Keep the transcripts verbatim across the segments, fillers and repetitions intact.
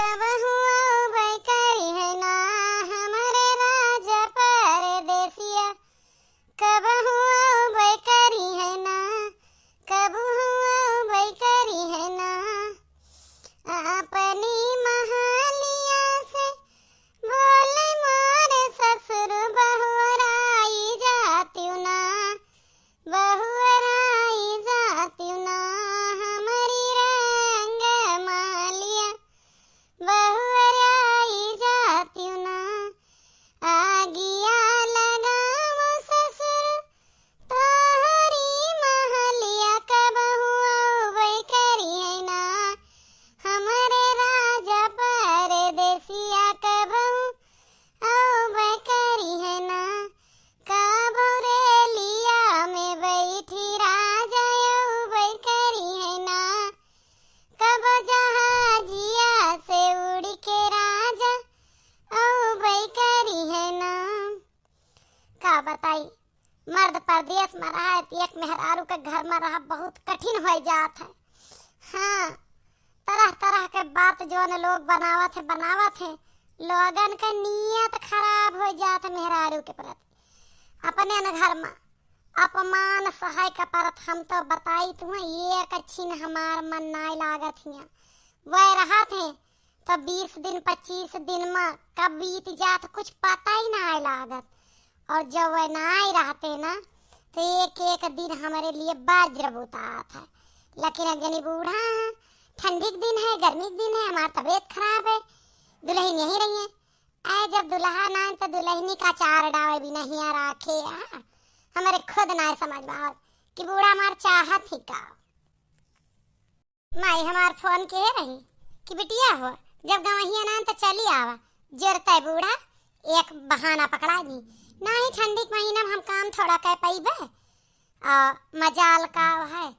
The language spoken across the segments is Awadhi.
कबहूँ अउबै करिहैं ना हमरे राजा परदेसिया, कबहूँ अउबै करिहैं ना, कबहूँ अउबै करिहैं ना। अपनी महलिया से बोले मोर ससुर, बहुअराई जातिउ ना, बहुअराई जातिउ ना, हमरी रंग मालिया, बहुअराई जातिउ ना। आगिया लगावो ससुर, तोहरी महलिया, कबहूँ अउबै करिहैं ना हमरे राजा परदेसिया, कबहूँ अउबै करिहैं ना। कबो रेलिया में बैठी राजा अउबै करिहैं ना, कबो जहाजिया से उड़ि के राजा अउबै करिहैं ना। का बताई, मर्द परदेस मा रहा है, त एक मेहरारू के घर मा रहा बहुत कठिन होइ जात है। हाँ, तरह तरह के बात जौन लोग बनावत है, बनावत है, लोगन के नीयत खराब होइ जात है मेहरारू के प्रति। अपने न घर मा अपमान सहै के परत, हम तो बताई तुहैं, एक छिन हमार मन नाय लागत हियाँ। वह रहत हैं तो बीस दिन, पच्चीस दिन मा कब बीत जात, कुछ पता ही नाय लागत। और जब वह नाय रहते ना, तो एक एक दिन हमरे लिए वज्र बुतात है। लेकिन अब जनी बूढ़ा है, ठंडी के दिन है, गर्मी के दिन है, हमार तबीयत खराब है, दुलहिन यहीं रहिहैं। ऐ जब दुलहा नाय तो दुलहिनी का चार डावे बिना हियाँ राखे, आ? हमरे खुद नाय समझ में आवत कि बूढ़ा हमार चाहत ही का। माई हमार फोन किहे रही कि बिटिया हो, जब गवहिया नाय तो चली आवा। जोरतै बूढ़ा एक बहाना पकड़ा दी, नाही ठंडी के महीना में हम काम थोड़ा कइ पइबे। आ मजाल का है,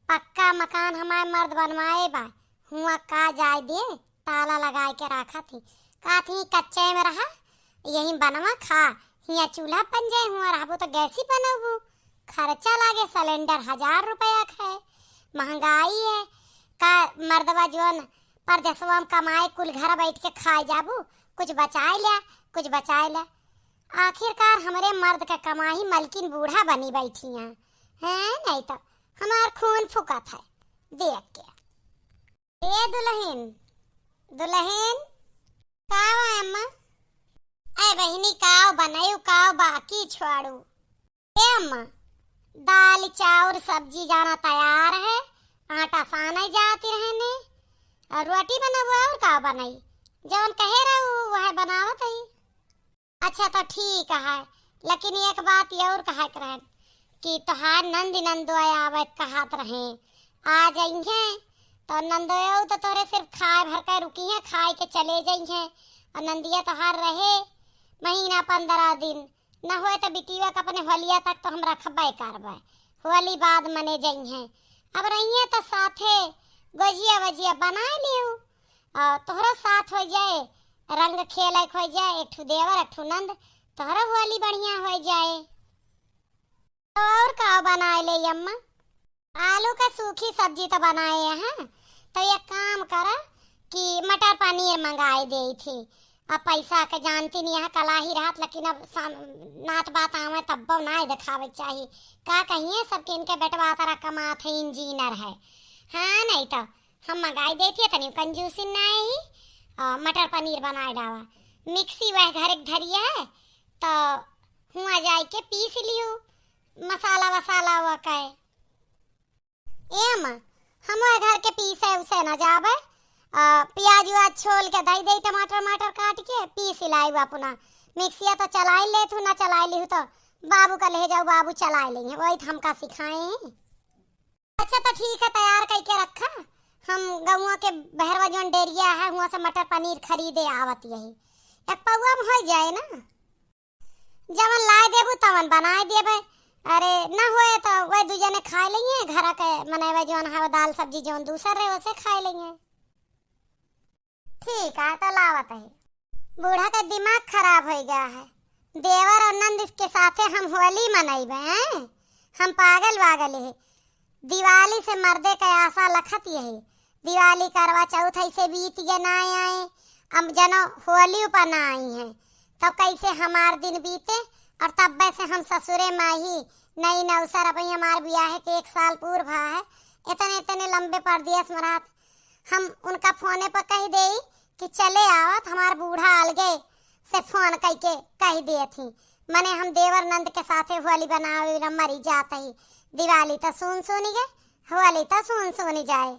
पक्का मकान हमार मर्द बनवाए बा, हुआँ का जाए दे, ताला लगाए के राखत ही। कहत ही कच्चे में रहा, यहीं बनवा खा, हियाँ चूल्हा बन जाए, हुआँ रहबू तो गैसी बनबू, खर्चा लागे, सिलेंडर हजार रुपया का है, महंगाई है। का मर्दवा जौन परदेसवा में कमाए, कुल घर बैठ के खाए जाबू, कुछ बचाए ल्या, कुछ बचाए ल्या। आखिरकार हमरे मर्द के कमाई मलकिन बूढ़ा बनी बैठी हैं, हैं? नहीं तो हमार खून फुकत है देख के। ए दुलहिन, दुलहिन, का हुआ अम्मा? ऐ बहिनी, काव बनैउ, काव बाकी छोड़ू? ए अम्मा, दाल, चाउर, सब्जी जाना तैयार है, आटा सानै जाती रहने, और रोटी बनबू और का बनई? जौन कहे रहू, वह बनावत ही। अच्छा, तो ठीक है, लेकिन एक बात और कहे के रहन कि तोहार नंद नंदोय आवे कहत रहे, आ जइहें, तो नंदोयो तो तोरे सिर्फ खाए भर के रुकी हैं, खाए के चले जइहें, और नंदिया तोहार रहे महीना पंद्रह दिन, न होए तो बिटिया के अपने होलिया तक तो हम रखबे करबे, होली बाद मने जइहें। अब रहिए तो साथे गोजिया वजिया बनाए लियो, और तोहरो साथ होइ जाए, रंग खेले होइ जाए, एक ठू देवर, एक ठू नंद, तोहरो होली बढ़िया होइ जाए। तो और का बनाए ले अम्मा? आलू का सूखी सब्जी तो बनाए हैं, तो एक काम कर कि मटर पनीर मंगाए देई थी। अब पैसा के जानती नहीं है, कलाही रहत, लेकिन अब साम-, नात बात आवे तब्बो नाय देखावे के चाही। का कहिए सबके इनके बेटवा तरह कमात है, इंजीनियर है। हाँ, नहीं तो हम मंगाए देई थी, तनी कंजूसी नाय ही। आ, मटर पनीर बनाए डावा, मिक्सी वह घर एक धरिया है, तो हुआ जाए के पीस लियो मसाला वसाला वकै। ए अम्मा, हम ओए घर के पीसे उसे न जाबे। आ, प्याज उआज छोल के दई दे, टमाटर माटर काट के पीस लाई अपना। मिक्सिया तो चलाई ले तू, ना चलाई लिहू तो बाबू का ले जाऊ, बाबू चलाई लेंगे, वही तो हमका सिखाए हैं। अच्छा तो ठीक है, तैयार करके रखा, हम गौवा के बहरवा जौन डेरिया है, हुआ से मटर पनीर खरीदे आवत यही, एक पौआ में हो जाए ना। जवन लाए देबू तवन बनाए देबे। अरे, ना होए तो वह दू जने खाए लेइए, घर के मनई जवन है, दाल सब्जी जवन दूसर रहे, उसे खाए लेइए। ठीक है, तो लावत है। बूढ़ा का दिमाग खराब हो गया है। देवर और नंद के साथे हम होली मनइबे, हैं? हम पागल वागल है। दिवाली से मर्दे के आशा लखत यही। दिवाली, करवा चौथ ऐसे बीत गए, ना आए। अब जनो होली पर ना आई हैं, तब कैसे हमार दिन बीते। और तब्बे से हम ससुरे मा ही नई नौसर, अब हमार बियाहे के एक साल पूर भा है, इतने इतने लंबे परदेस मा रहत। हम उनका फोने पर कहि देई कि चले आवत, हमार बूढ़ा अलगे से फोन कइके कहि देत ही, मने हम देवर नंद के साथे होली बनावे ला मरी जात ही। दिवाली त सुन सुनी गे, होली त सुन सुनी जाए।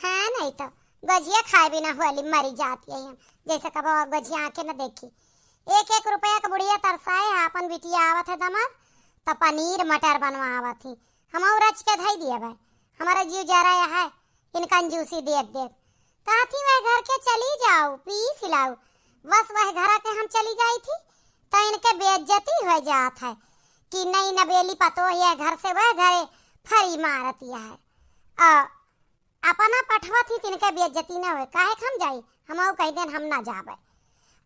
हाँ, नहीं तो गोझिया खाए बिना होली मरी जाती है हम। जैसे कबो गोझिया आँखे न देखी। एक एक रुपया के बुढ़िया तरसाए, आपन बिटिया आवत है दमाद, त पनीर मटर बनवावत ही। हमहू रच के धई दिया भाई, हमारा जीव जरा है इन कंजूसी देख देख। कहत ही वह घर के चली जाओ, पीस लाओ। बस वह घरा के हम चली जाई थी, त इनके बेइज्जती हो जात है कि नई नबेली पतोह ये घर से वह घरे फरी मारत है। आ, अपना पठवा थी, तिनके बेइज्जती न होए, काहे के हम जाई? हमहू कहि देन हम ना जाबे।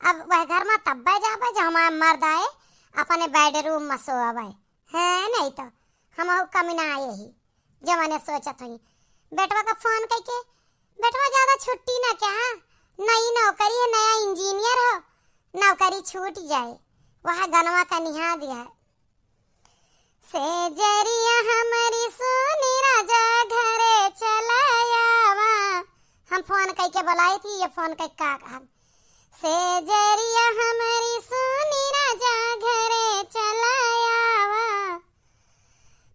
अब वह घर मा तब्बे जाबे, जब हमार मर्द आए, अपने bedroom मा सोअबे। हैं, नहीं तो हमहू कमी ना आए ही, जवने सोचत हई। बेटवा का फोन कइके, बेटवा ज्यादा छुट्टी ना क्या? नई नौकरी है, नया engineer हो, नौकरी छूट जाए। वह गनवा का निहा दिया है। सेजरिया हमरी सुनी राजा घरे चला आवा। हम फोन कइके बोलाई थी, ये फोन कइके का कहन? सेजरिया हमरी सुनी राजा घरे चला आवा।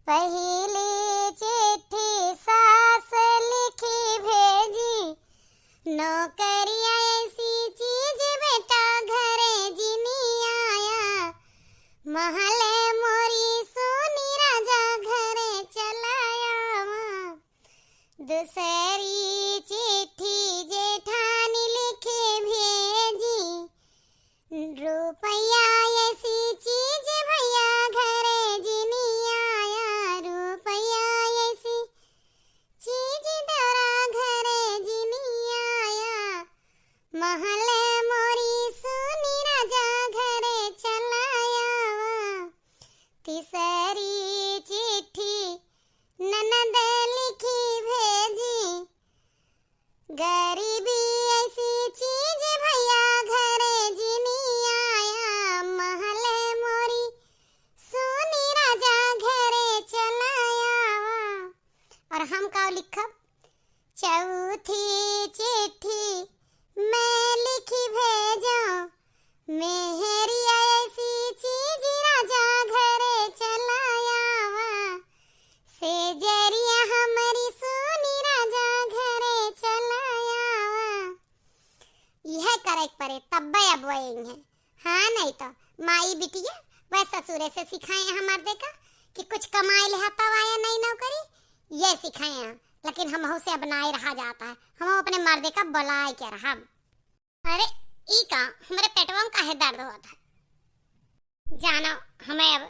पहिली चिट्ठी सास लिखी भेजी, नौकरिया ऐसी चीज बेटा घरे जिनी आया। महले मोरी सोनी राजा घरे चला आवा। दूसरी चिट्ठी जेठानी लिखे भेजी, रुपया ऐसी चीज भैया घरे जिनी आया। रुपया ऐसी चीज देवरा घरे जिनी आया। महले मोरी सुनी राजा घरे चला आवा। तीसरी चिट्ठी ननद लिखी भेजी, गरीबी ऐसी चीज भैया घरे जिनी आया। महले मोरी सुनी राजा घरे चला आवा। और हम का लिखब? चौथी चिट्ठी मैं लिखी भेजो, मेहरिया ऐसी चीज राजा घरे चला आवा। सेजरिया हमरी सुनी राजा घरे चला आवा। यह करे के परे तब्बे अब वही है। हाँ, नहीं तो माई बिटिया वह ससुरे से सिखाए हैं मर्दे का कि कुछ कमाए ले हाथ आवा या नई नौकरी, ये सिखाए हैं। लेकिन हमहू से अब नाई रहा जाता है, हम अपने मर्दे का बुलाए के रहब। अरे, ई का हमरे पेटवा में काहे दर्द होत है? जानो, हमें अब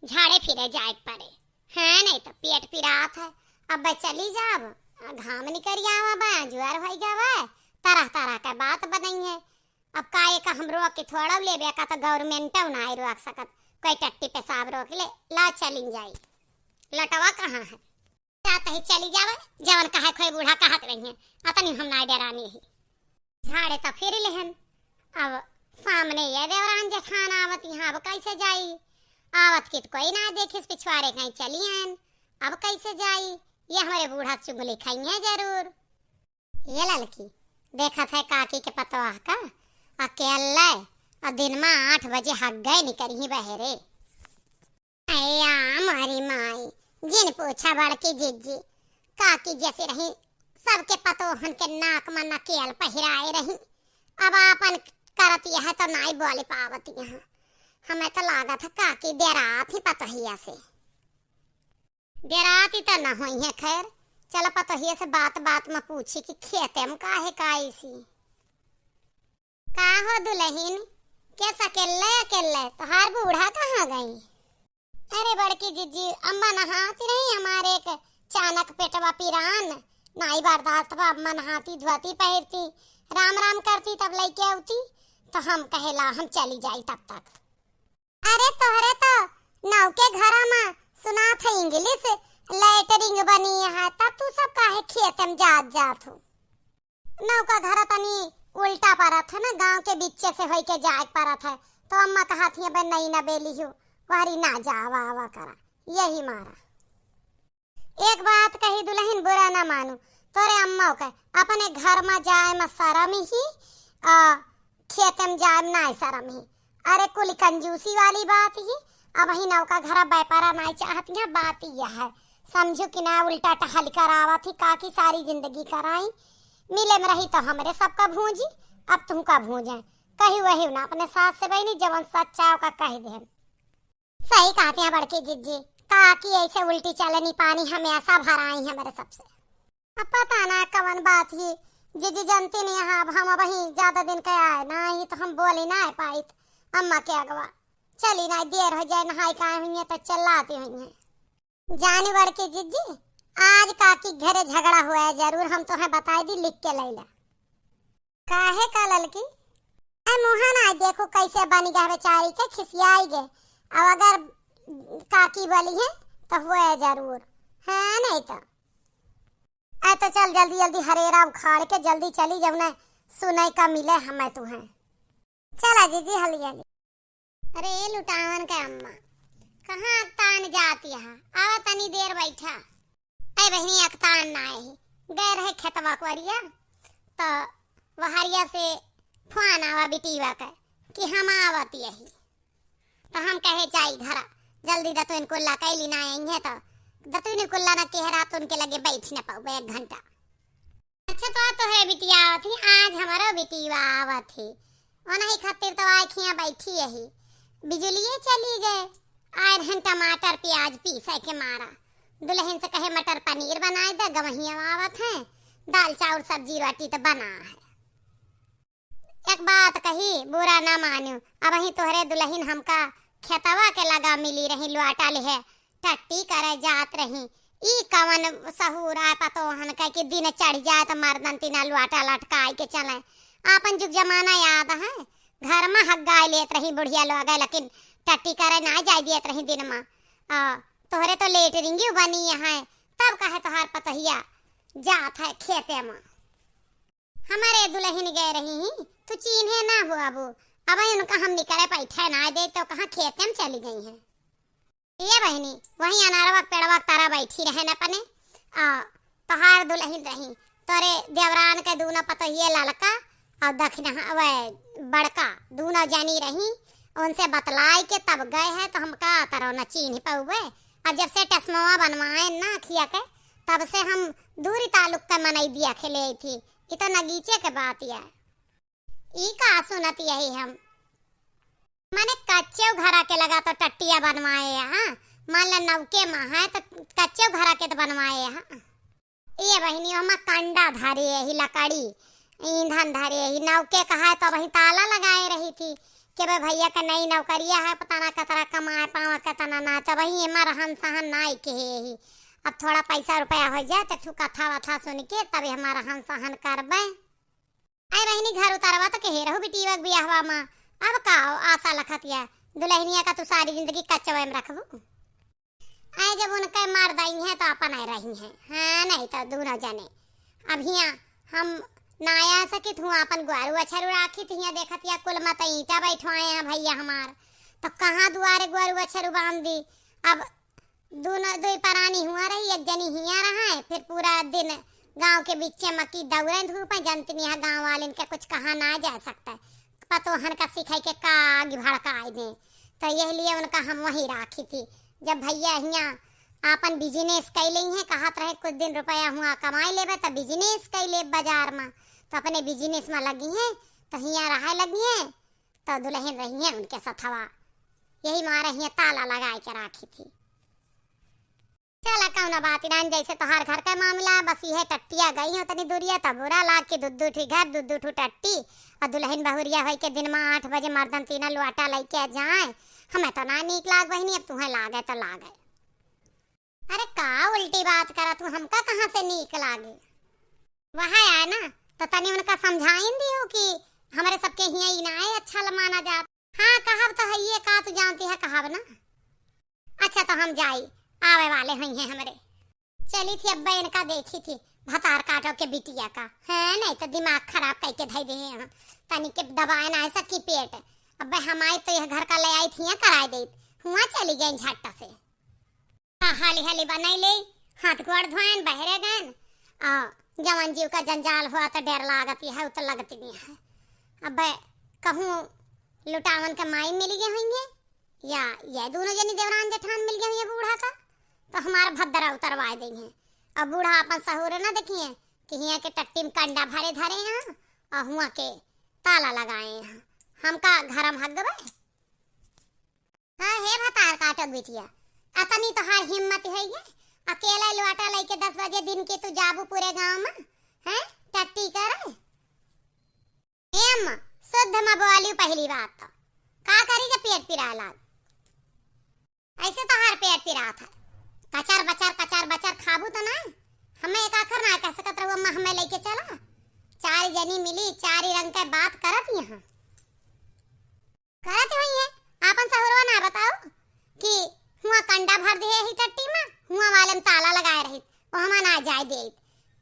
झाड़े फिरे जाए के पड़े। हाँ, नहीं तो पेट पिरात है। अब चली जाब, घाम निकल आवा बा, जुआर होई गवा, तरह तरह के बात बनई है। अब का एक हम रोक के थोड़ा लेबे का, तो government ना आई रोक सकत, कोई टट्टी पेशाब रोक ले, ला चलिन जाई। लटवा कहाँ है? जात ही चली जावे, जवन कहे खोई बूढ़ा कहत रही हैं, अतनी हम ना डेरानी ही। झाड़े तो फिर लेहन, अब सामने ये देवरान जेठान आवत यहाँ, अब कैसे जाई? आवत की तो कोई ना देखिस, पिछवाड़े कहीं चली आन, अब कैसे जाई? ये हमारे बूढ़ा चुगली खाई है जरूर। ये ललकी, देखत है काकी के पतवाह का, अकेले, और दिन में आठ बजे हग गए निकरी ही बहरे। अया मोरी माई, जिन पूछा बड़की जिज्जी, काकी जैसी रही, सबके पतोहन के नाक में नकेल पहिराए रही। अब आपन करत यह तो नाई बोली पावत यहाँ। हमें तो लागत है काकी डेरात ही पतोहिया से। डेरात ही तो न होई है, खैर, चल पतोहिया से बात बात में पूछी कि खेते में काहे का ऐसी। का हो दुलहिन, के अकेल्ले अकेल्ले, तोहार बूढ़ा कहाँ गई? अरे बड़की जिज्जी, अम्मा नहाती रही, हमारे एक चानक पेटवा पिरान, नाई बर्दाश्त बा, अम्मा नहाती धोती पहिरती, राम राम करती, तब लइके आवती, तो हम कहे ला हम चली जाई तब तक। अरे तोहरे तो नौके घरा में सुनात है English lettering बनी है, तब तू सब काहे खेत में जात जात हो? नौका घर तनी उल्टा परत है ना, गाँव के बीचे से होई के जाए के परत है। तो अम्मा कहत ही, "अबे नई नबेली हो, वहरी ना जावा आवा करा।" यही मारा। एक बात कही दुलहिन, बुरा ना मानू, तोरे अम्मा के अपने घर मा जाए मा शरम ही, आ खेते मा जाए मा नाय शरम ही। अरे कुल कंजूसी वाली बात ही। अबहिं नौका घरा बैपारा नाय चाहत ही, बात यह है। समझू कि ना, उल्टा टहल करावत ही, काकी सारी जिंदगी कराई। मिले मा रही तो हमरे सबका भूंजी, अब तुहका भूंजे। कही वही ना अपने सास से बहिनी, जवन सच्चा ओका कह दे। सही कहत ही बड़की जिज्जी, काकी ऐसे उल्टी चलनी पानी हमेशा भराई हमरे सबसे। अब पता ना कवन बात ही, जिज्जी जानती नहीं है, अब हम अबहिं ज्यादा दिन के आए ना ही तो हम बोली ना पाइत अम्मा के अगवा। चली ना, देर हो जाए, नहाई का हुई है तो चिल्लाती हुई है। जानी बड़की जिज्जी, आज काकी घरे झगड़ा हुआ है जरूर, हम तोहे बताई दी, लिख के लैला। काहे का ललकी? ए मुँहा ना देखो कैसे बनी गए बेचारी के, खिसियाई गए। अब अगर काकी बोली है तो हुए जरूर, हाँ नहीं तो। ए तो चल जल्दी जल्दी हरेरा उखाड़ के जल्दी चली, जब ना सुनाई का मिले हमें तुहें। चला जीजी हली हली। अरे लुटावन के अम्मा, कहाँ अकतान जात यहाँ? आवा तनी देर बैठा। ए बहिनी, अकतान ना है, गए रहे खेतवा कोरिया, तो वहरिया से फोन आवा बिटीवा के कि हम आवत यही। तो हम कहे जाई घरा, जल्दी दतुइन कुल्ला कैली ना आई है, तो दतुइन कुल्ला ना कह रहा तो उनके लगे बैठ न पाऊबे एक घंटा। अच्छा, तो आज तोहरे बिटिया आवत ही, आज हमारो बिटिया आवत ही। ओनही खातिर तो आए खिया बैठी यही। बिजुलिए चली गए। आए रहन टमाटर प्याज पीसे के मारा। दुलहिन से कहे मटर पनीर बनाए दे, गवहिया आवत है। दाल चाउर सब्जी रोटी तो बना है। एक बात कही, बुरा ना मान्यो, अबहीं तोहरे दुलहिन हमका खेतवा के लगा मिली रही, लुआटा लिहे टट्टी करे जात रही। ई कवन सहूर आए पतोहन के कि दिन चढ़ जाए त मर्दन तीना लुआटा लटकाई के चले। आपन जुग जमाना याद है, घर मा हग्गाई लेत रही बुढ़िया लोग, लेकिन टट्टी करे ना जाए दियत रही दिन मा। आ, तोहरे तो लेटरिंग बनी है, तब कहे तोहार पतोहिया जात है खेते मा। हमारे दुलहिन गए रही ही, तू चीन्हे ना हो अबू। अब उनका हम निकरे पैठे ना दे तो कहाँ खेते मा चली गई हैं। ए बहिनी, वही अनारवा के पेड़वा के तारा बैठी रहे न अपने। आ, तोहार दुलहिन रही, तोरे देवरान के दूनो पतोहिए ललका और दखिनहा, वह बड़का, दूनो जनी रही। उनसे बतलाई के तब गए है, तो हम का तरह न चीन्ह पउबे। अब जब से टसमवा बनवाए ना अखिया के, तब से हम दूरी तालुक के मनई दिया खेले थी। ई तो नगीचे के बात या। ई का सुनत यही हम? माने कच्चे घरा के लगा तो टट्टिया बनवाए, हाँ? मान ला नौके मा है तो कच्चे घरा के तो बनवाए, हाँ? ए बहिनी, ओमा कंडा धरे यही लकड़ी, ईंधन धरे यही नौके कहा है तो वही ताला लगाए रही थी कि भाई भैया का नई नौकरिया है, पता ना कतरा कमाए पावा कतना ना, तो वही एमा रहन सहन नाई के यही। अब थोड़ा पैसा रुपया हो जाए तो ठू कथा वथा सुन के तब हमारा रहन सहन करबे। आए बहिनी, घर उतारवा तो कहे रहू बिटिया के बियाहवा मा, अब का हो आशा लखतिया, दुलहिनिया का तू सारी जिंदगी कचवे मा रखबू? आए जब उनके मर दई है तो अपन आए रही है, हाँ नहीं तो दूनो जने। अब हिया हम ना आ सकित हूँ, अपन ग्वारू अछरू राखित हिया देखत या कुल मत ईंटा बैठवाए हैं भैया हमार, तो कहाँ दुआरे ग्वारू अछरू बांध दी। अब दूनो, दुई परानी हुआ रही, एक जनी हिया रहा है, फिर पूरा दिन गाँव के बीचे मा की दौड़े धूपे, जनतनी है गाँव वालिन के कुछ कहा ना जा सकता है, पतोहन का सिखाई के का आगे भड़काई दे, तो यह लिए उनका हम वहीं राखी थी। जब भैया हिया आपन बिजनेस कैले हैं, कहत रहे कुछ दिन रुपया हुआ कमाई लेबे, तो बिजनेस कैले बाजार मा, तो अपने बिजनेस मा लगी हैं, तो हिया रहे लगी हैं, तो दुलहिन रही है उनके सथवा, यही मारे हिया ताला लगाए के राखी थी। चला कौनो बात नान, जैसे तोहार घर का मामला, बस यह टट्टिया गई हो तनी दूरिया, तब बुरा लाग के दू दू ठी घर, दू दू ठू टट्टी, और दुलहिन बहुरिया होई के दिन मा आठ बजे मर्दन तीना लुआटा लइके जाए। हमें तो ना नीक लाग बहिनी, अब तुहें लागे तो लागे। अरे का उल्टी बात करा तू, हमका कहाँ से नीक लागे? वह आए ना, तो तनी उनका समझाइन दियो कि हमरे सबके हिया ई ना आए अच्छा ल माना जात। हाँ, कहब तो हइये, का तू जानती है, कहब ना। अच्छा, तो हम जाई, आवे वाले हुई हैं हमरे। चली थी अब्बे इनका देखी थी, भतार काटो के बिटिया का, हैं, नहीं तो दिमाग खराब कइके धइ देहे हैं। तनी के दबाए ना है सकी पेट। अबे हमाई तो यह घर का ले आई थी, कराए देत, हुआ चली गई झट से। आ, हाली हाली बनाई ले, हाथ गोड़ धोएन, बहरे गएन, आ, जवन जीव का जंजाल हुआ तो डर लागत है, उ तो लगत नहीं है। अबे कहूँ लुटावन के माई मिल गए होइहैं, या ये दोनों जनी देवरान जेठान मिल गए होइहैं बूढ़ा का, तो हमार भद्दरा उतरवाए देइहैं। अब बूढ़ा अपन सहूर ना देखिहैं कि हियाँ के टट्टी में कंडा भरे धरे हैं और हुआँ के ताला लगाए हैं। हमका घर में हग गए। हाँ, हे भतार काटो बिटिया, अतनी तोहार हिम्मत है ये? अकेला लोटा लेके दस बजे दिन के तू जाबू पूरे गाँव में, हैं? टट्टी करे? एम, शुद्ध में बोलियो पहली बात तो। का करी जब पेट पिराए लाग? ऐसे तोहार पेट पिरात है। कचर बचर, कचर बचर खाबू तो ना? हमें एक आखर ना कह सकत रहू, अम्मा हमें लेके चला। चार जनी मिली, चार ही रंग के बात करत यहाँ। करत होइहैं, आपन सहुरवा ना बताओ कि हुआँ कंडा भर दिहे ही टट्टी में, हुआँ वाले में ताला लगाए रही, वो हमा ना जाए देत।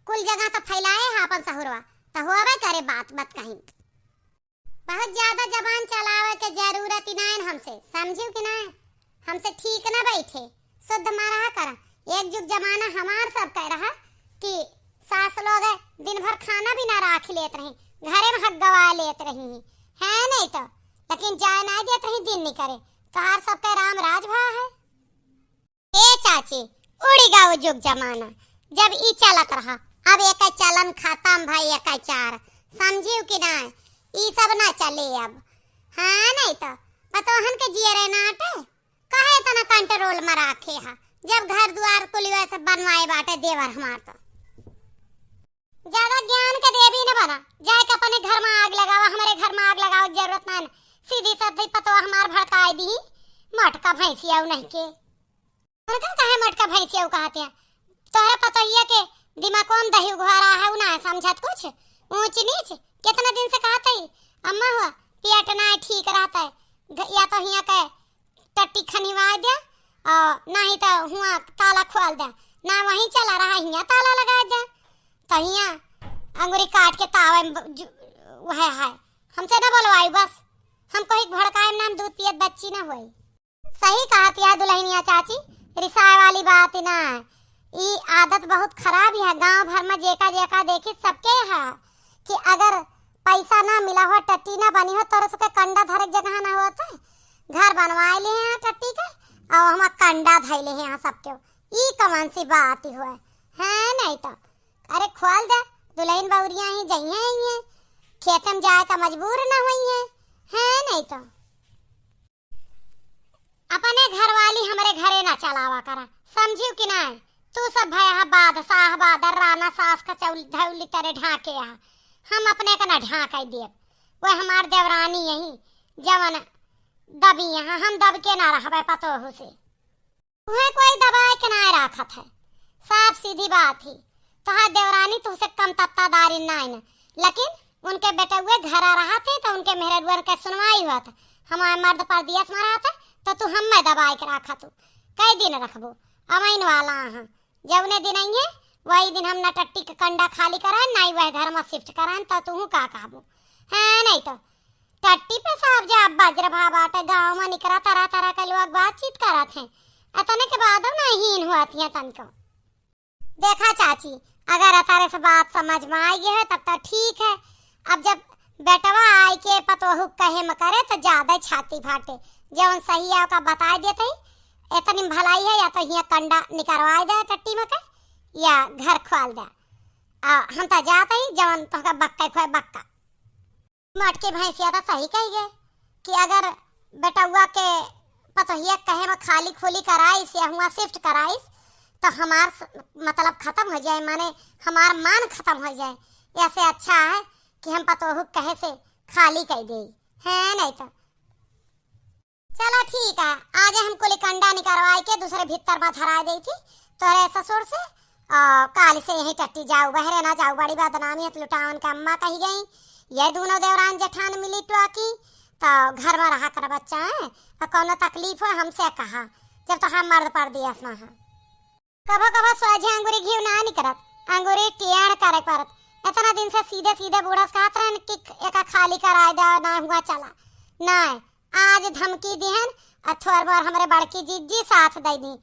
कुल जगह तो फैलाए है आपन सहुरवा, तो होबे करे बात, बात कहीं। बहुत ज्यादा जबान चलावे के जरूरत ही नाइन हमसे, समझियो कि नाइन? हमसे ठीक ना बैठे, शुद्ध में रहा करा। एक जुग जमाना हमार सब कह रहा कि सास लोग दिन भर खाना भी ना राख लेत रही, घरे में हक गवा लेत रही, है नहीं तो, लेकिन जाए ना देत रही दिन नहीं करे। तोहार सब के राम राज भा है। ए चाची, उड़ी गवा जुग जमाना, जब ई चलत रहा, अब एक चलन खत्म भाई, एक चार, समझियो कि ना? ई सब ना चले अब। हाँ, नहीं तो पतोहन के जियरे नाटे, काहे इतना कंट्रोल में राखे हा, जब घर दुआर कुलिया सब बनवाए बाटे देवर हमार तो। ज्यादा ज्ञान के देवी न बना, जाए के अपने घर में आग लगावा, हमारे घर में आग लगावे के जरूरत ना है। सीधी साधी पतोह हमार भड़काए दी, मटका भैंसिया नहीं के। उनका काहे मटका भैंसिया कहते हैं? तोहरे पतोहिया के दिमाग कौन दही उघारा है, उ ना समझत कुछ। ऊंच नीच कितना दिन से कहत है, अम्मा हुआ पेट ना ठीक रहता है, घ-, या तो हिया के टट्टी खनिवाए दे, और नहीं तो हुआ ताला खोल दे, ना वहीं चला रहा, हिया ताला लगा दे, तो हिया अंगुरी काट के तावे में ब-, जु-, वह है, हमसे ना बोलवाई बस, हम कोई भड़काए में ना, हम दूध पियत बच्ची ना होई। सही कहत या दुल्हनिया चाची, रिसाए वाली बात ही ना है। ई आदत बहुत खराब है, गांव भर में जेका जेका देखी सबके है कि अगर पैसा ना मिला हो, टट्टी ना बनी हो, तोरे सबके कंडा धरे के जगह ना होत है, घर बनवाए ले हैं टट्टी के, और हम कंडा धैले हैं सबके। ई कौन सी बात ही हुआ है, नहीं तो। अरे खोल दे, दुल्हन बहुरिया ही जइहें ही हैं, खेत में जाए का मजबूर ना हुई हैं, नहीं तो। अपने घरवाली हमरे घरे ना चलावा करा, समझियो कि नाय? तू सब भया हा बादशाह, बादर, राना, सास का चौल धौली तरे ढाके हा, हम अपने का ना ढाके देब। वह हमार देवरानी यही जवन दबी यहाँ, हम दब के ना रहबे पतोहू से। उहे कोई दबाए के नाय राखत है, साफ सीधी बात ही। तोहार देवरानी तुहसे कम तत्तादारी नाय न, लेकिन उनके बेटउए घरा रहत है तो उनके मेहररुअन के सुनवाई होत है। हमार मर्द परदेस में रहत है तो तू हम्मे दबाए के राखत हू, कई दिन रखबो? अवैन वाला अहाँ, जौने दिन अइहे वही दिन हम ना टट्टी के कंडा खाली कराएन, ना ही वह घर में शिफ्ट कराएन, तो तू का कहबो? हाँ, नहीं तो टट्टी पे साहब जा बज्र भा बाटे, गाँव में निकरा तरह तरह के लोग बातचीत करत हैं, अतने के बाद ना हीन हुआ थी तनिको। देखा चाची, अगर अतरे से बात समझ में आई गई है तब तो ठीक है। अब जब बेटवा आई के पतोहू कहे में करे तो ज्यादा छाती फाटे। जौन सही है ओका बताए देते ही, इतनी भलाई है या तो हियाँ कंडा निकरवाए दे टट्टी में के या घर खोल दे। आ, हम तो जाते ही जौन तोहका बक्का खोए बक्का। मटकी भैंसिया तो सही कही गए कि अगर बेटउआ के पतोहिया कहे में खाली खुली कराइस या हुआ शिफ्ट कराइस तो हमार स-, मतलब खत्म हो जाए, माने हमार मान खत्म हो जाए। ऐसे अच्छा है कि हम पतोहू कहे से खाली कर दे, है नहीं तो। चलो ठीक है, आज हम कुली कंडा निकरवाए के दूसरे भीतर में धरा दे थी तोरे ससुर से, और काल से यहीं टट्टी जाऊ, बहरे ना जाऊ, बड़ी बदनामी है, लुटावन के अम्मा कही गई, ये दोनों देवरान जेठान मिली टुआ की, तो घर में रहा कर बच्चा है, और कौनो तकलीफ हो हमसे कहा, जब तो हम मर्द परदेस में हैं। कभो कभो सोझे अंगुरी घीव ना निकरत, अंगूरी टेढ़ करे परत। इतना दिन से सीधे सीधे बूढ़ा से कहत रहन कि एका खाली कराए दे, ना हुआ चला। ना, आज धमकी दिहन और थोर बार हमरे बड़की जिज्जी साथ दे दी,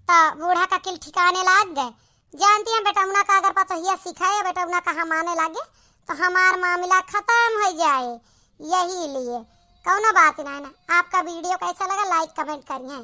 तो बूढ़ा का किल ठिकाने लाग गए। जानती हैं, बेटौना का अगर पतोहिया सिखाए, बेटौना कहाँ माने लागे, तो हमार मामला खत्म हो जाए। यही लिए कौनो बात ना है ना। आपका वीडियो कैसा लगा, लाइक कमेंट करिए।